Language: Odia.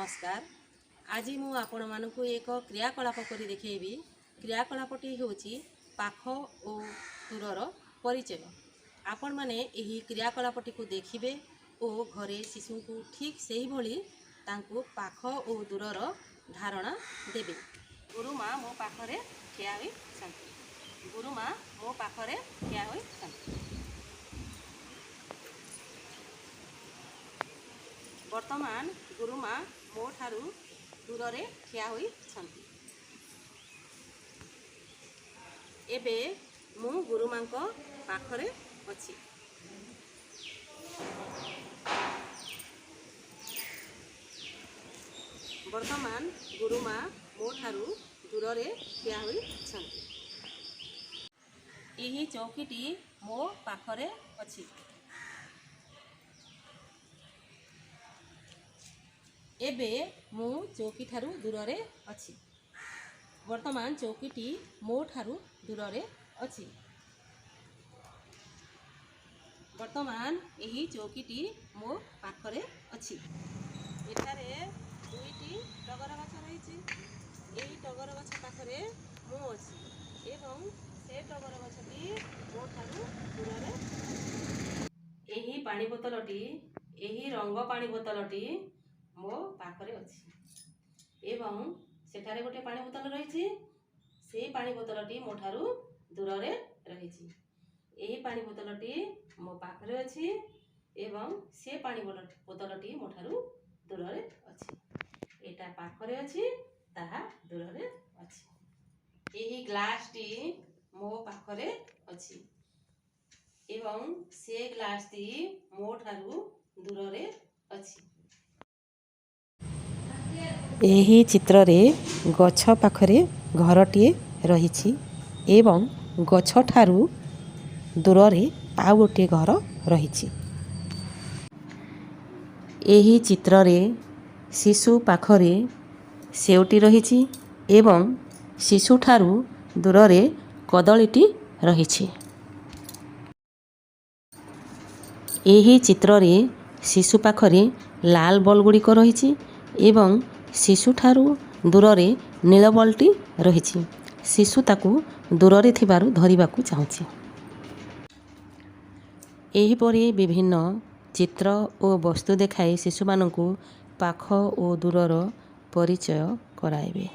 ନମସ୍କାର। ଆଜି ମୁଁ ଆପଣମାନଙ୍କୁ ଏକ କ୍ରିୟାକଳାପ କରି ଦେଖେଇବି। କ୍ରିୟାକଳାପଟି ହେଉଛି ପାଖ ଓ ଦୂରର ପରିଚୟ। ଆପଣମାନେ ଏହି କ୍ରିୟାକଳାପଟିକୁ ଦେଖିବେ ଓ ଘରେ ଶିଶୁଙ୍କୁ ଠିକ୍ ସେହିଭଳି ତାଙ୍କୁ ପାଖ ଓ ଦୂରର ଧାରଣା ଦେବେ। ଗୁରୁମା ମୋ ପାଖରେ ଠିଆ ହୋଇଛନ୍ତି। ଗୁରୁମା ମୋ ପାଖରେ ଠିଆ ହୋଇଛନ୍ତି। ବର୍ତ୍ତମାନ ଗୁରୁମା ମୋ ଠାରୁ ଦୂରରେ ଠିଆ ହୋଇଛନ୍ତି। ଏବେ ମୁଁ ଗୁରୁମାଙ୍କ ପାଖରେ ଅଛି। ବର୍ତ୍ତମାନ ଗୁରୁମା ମୋ ଠାରୁ ଦୂରରେ ଠିଆ ହୋଇଛନ୍ତି। ଏହି ଚୌକିଟି ମୋ ପାଖରେ ଅଛି। ଏବେ ମୁଁ ଚୌକିଠାରୁ ଦୂରରେ ଅଛି। ବର୍ତ୍ତମାନ ଚୌକିଟି ମୋ ଠାରୁ ଦୂରରେ ଅଛି। ବର୍ତ୍ତମାନ ଏହି ଚୌକିଟି ମୋ ପାଖରେ ଅଛି। ଏଠାରେ ଦୁଇଟି ଟଗର ଗଛ ରହିଛି। ଏହି ଟଗର ଗଛ ପାଖରେ ମୁଁ ଅଛି ଏବଂ ସେ ଟଗର ଗଛଟି ମୋ ଠାରୁ ଦୂରରେ। ଏହି ପାଣି ବୋତଲଟି, ଏହି ରଙ୍ଗ ପାଣି ବୋତଲଟି ମୋ ପାଖରେ ଅଛି ଏବଂ ସେଠାରେ ଗୋଟେ ପାଣି ବୋତଲ ରହିଛି। ସେଇ ପାଣି ବୋତଲଟି ମୋ ଠାରୁ ଦୂରରେ ରହିଛି। ଏହି ପାଣି ବୋତଲଟି ମୋ ପାଖରେ ଅଛି ଏବଂ ସେ ପାଣି ବୋତଲଟି ମୋ ଠାରୁ ଦୂରରେ ଅଛି। ଏଇଟା ପାଖରେ ଅଛି, ତାହା ଦୂରରେ ଅଛି। ଏହି ଗ୍ଲାସଟି ମୋ ପାଖରେ ଅଛି ଏବଂ ସେ ଗ୍ଲାସଟି ମୋ ଠାରୁ ଦୂରରେ ଅଛି। ଏହି ଚିତ୍ରରେ ଗଛ ପାଖରେ ଘରଟିଏ ରହିଛି ଏବଂ ଗଛଠାରୁ ଦୂରରେ ଆଉ ଗୋଟିଏ ଘର ରହିଛି। ଏହି ଚିତ୍ରରେ ଶିଶୁ ପାଖରେ ସେଉଟି ରହିଛି ଏବଂ ଶିଶୁଠାରୁ ଦୂରରେ କଦଳୀଟି ରହିଛି। ଏହି ଚିତ୍ରରେ ଶିଶୁ ପାଖରେ ଲାଲ ବଲ୍ ଗୁଡ଼ିକ ରହିଛି ଏବଂ ଶିଶୁଠାରୁ ଦୂରରେ ନୀଳ ବଲ୍ ଟି ରହିଛି। ଶିଶୁ ତାକୁ ଦୂରରେ ଥିବାରୁ ଧରିବାକୁ ଚାହୁଁଛି। ଏହିପରି ବିଭିନ୍ନ ଚିତ୍ର ଓ ବସ୍ତୁ ଦେଖାଇ ଶିଶୁମାନଙ୍କୁ ପାଖ ଓ ଦୂରର ପରିଚୟ କରାଇବେ।